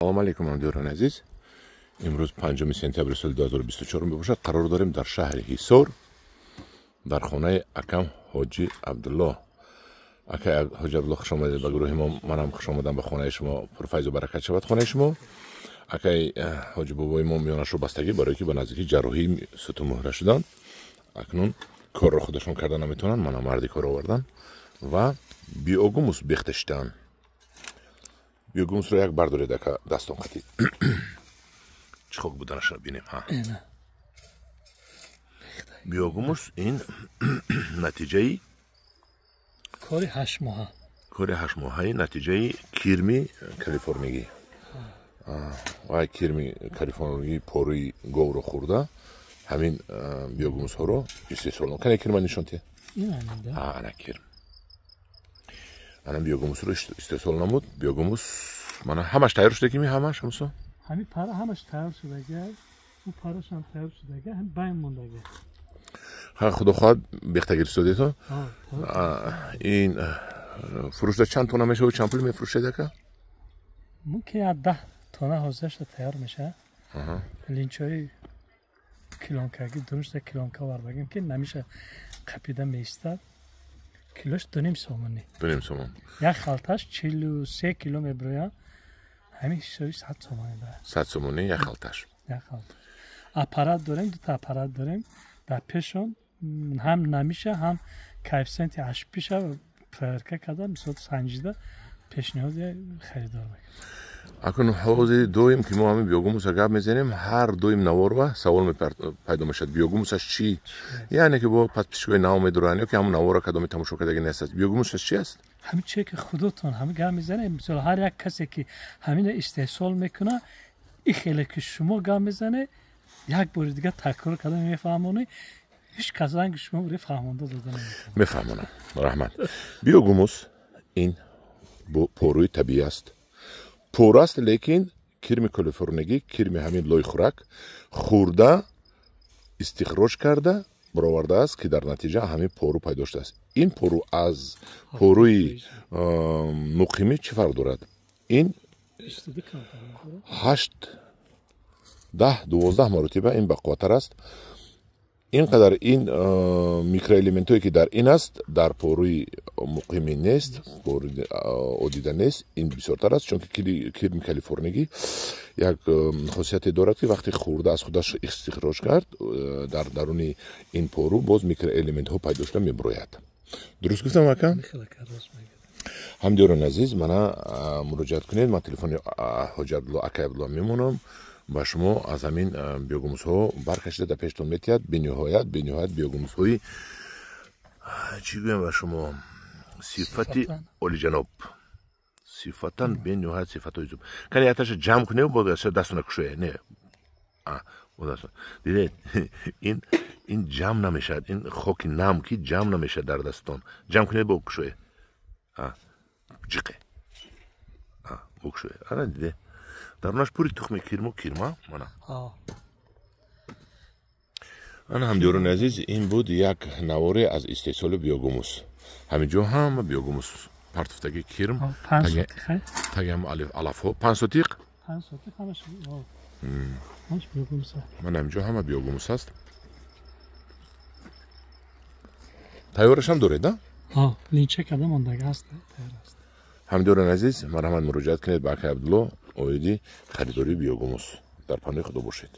Салом алейкум, ҳамдиёрони азиз. Имрӯз 5 сентябри соли 2024 мебошад. Қарор дорем дар шаҳри Ҳисор, дар хонаи акам Ҳоҷи Абдулло. Акай Ҳоҷи Абдулло, хуш омадед ба гурӯҳи мо. Манам хуш омадам ба хонаи шумо. Пурфайзу баракат шавад хонаи шумо. Акай Ҳоҷи бобои мо миёнашро бастагӣ, барое ки ба наздикӣ ҷарроҳии сутунмуҳра шуданд. Акнун корро худашон карда наметавонанд, мана марди кор овардан ва биогумус бехта шидаанд. Биогумусро як бардоред, ака, дастон қатӣ. Чӣ хок буданашро бинем. Ҳа, биогумус ин натиҷаи кори ҳаштмоҳа, кори ҳаштмоҳаи натиҷаи кирми калифорнигӣ. Вай кирми калифорнигӣ порӯи говро хӯрда, ҳамин биогумусҳоро истеҳсол. Кане кирма нишон тиҳ. Ана кирм, ана биогумусро истеҳсол намуд. Биогумус мана ҳамаш тайёр шуда кими, ҳамаш ҳамсо? Ҳамин пара ҳамаш тайёр шудага, ӯ парашам тайёр шудага, ҳам байн мондага. Ха, худо хоҳад, бехтагир истодето. Ин фурӯшда чанд тона мешавад, чанд пул мефурӯшед, ака? Мумкин як 10 тона ҳозирашда тайёр мешавад. Линчои килонкаги дурушта килонка овардагим, ки намиша қапида меистад. Килош 2,5 сомонӣ. 2,5 сомон. Як халташ 43 кило мебирояд. Ҳамин ҳисоби 100 сомонӣ дорад. 100 сомонӣ як халташ. Як халташ. Аппарат дорем, дута аппарат дорем. Дар пешон ҳам намиша, ҳам коэффициенти ашпиша проверка карда, мисол санҷида пешниҳоди харидор мекунем. Акун ҳозир доим ки мо ҳамин биогумуса гап мезанем, ҳар доим наворва савол пайдо мешавад: биогумусаш чӣ? Яъне ки бо подписчикои нав медоранд ё ки ҳамун навора кадоме тамошо кардаги нест. Биогумусаш чи аст? Ҳамин чие ки худотон ҳамин гап мезанем, мисол ҳар як касе ки ҳамина истеҳсол мекунад, и хеле ки шумо гап мезане, як бори дигар такрор карда мефаҳмонӣ, ҳеҷ кас ранги шумо бори фаҳмонда дода наметавонад. Мефаҳмонам, раҳмат. Биогумус ин порӯи табиӣ аст. Пор аст, лекин кирми калифорнигӣ, кирми ҳамин лойхӯрак хӯрда, истихроҷ карда баровардааст, ки дар натиҷа ҳамин пору пайдо шудааст. Ин пору аз порӯи муқимӣ чӣ фарқ дорад? Ин 8, 10, 12 маротиба ин бақувваттар аст. Ин қадар ин микроэлементҳое ки дар ин аст, дар порӯи муқимӣ нест, порӯи одида нест, ин бисёртар аст, чунки кирми калифорнигӣ як хосияте дорад, ки вақте хӯрда аз худаш истихроҷ кард, дар даруни ин пору боз микроэлементҳо пайдо шуда мебирояд. Дуруст гуфтам, ака? Ҳамдиёрони азиз, мана муроҷиат кунед, ман телефони Ҳоҷи Абдулло, акай Абдулло мемонам, ба шумо аз ҳамин биогумусҳо баркашида дар пештон метиҳад. Бениҳоят, бениҳоят биогумусҳои, чӣ гӯям ба шумо, сифати олиҷаноб, сифатан бениҳоят сифатҳои зуб. Кане якташа ҷамъ кунев, боз дастона кушоя. Не, дидед, ин ҷамъ намешавад, ин хоки нам ки ҷамъ намешавад дар дастон. Ҷамъ кунед, бо кушоя, ҷиқе бо кушоя. Ана диде, дарунаш пури тухми кирму кирма. Мана, ана ҳамдиёрони азиз, ин буд як наворе аз истеҳсоли биогумус. Ҳамин ҷо ҳама биогумус партофтаги, кирм таги ҳам алафҳо, 5 сотиқ. Мана ҳамин ҷо ҳама биогумус аст. Тайёрашам доред, а? Линча карда мондага аст, тайёр аст. Ҳамдиёрони азиз, марҳамат, муроҷиат кунед ба акай Абдулло оиди харидории биогумус. Дар паноҳи Худо бошед.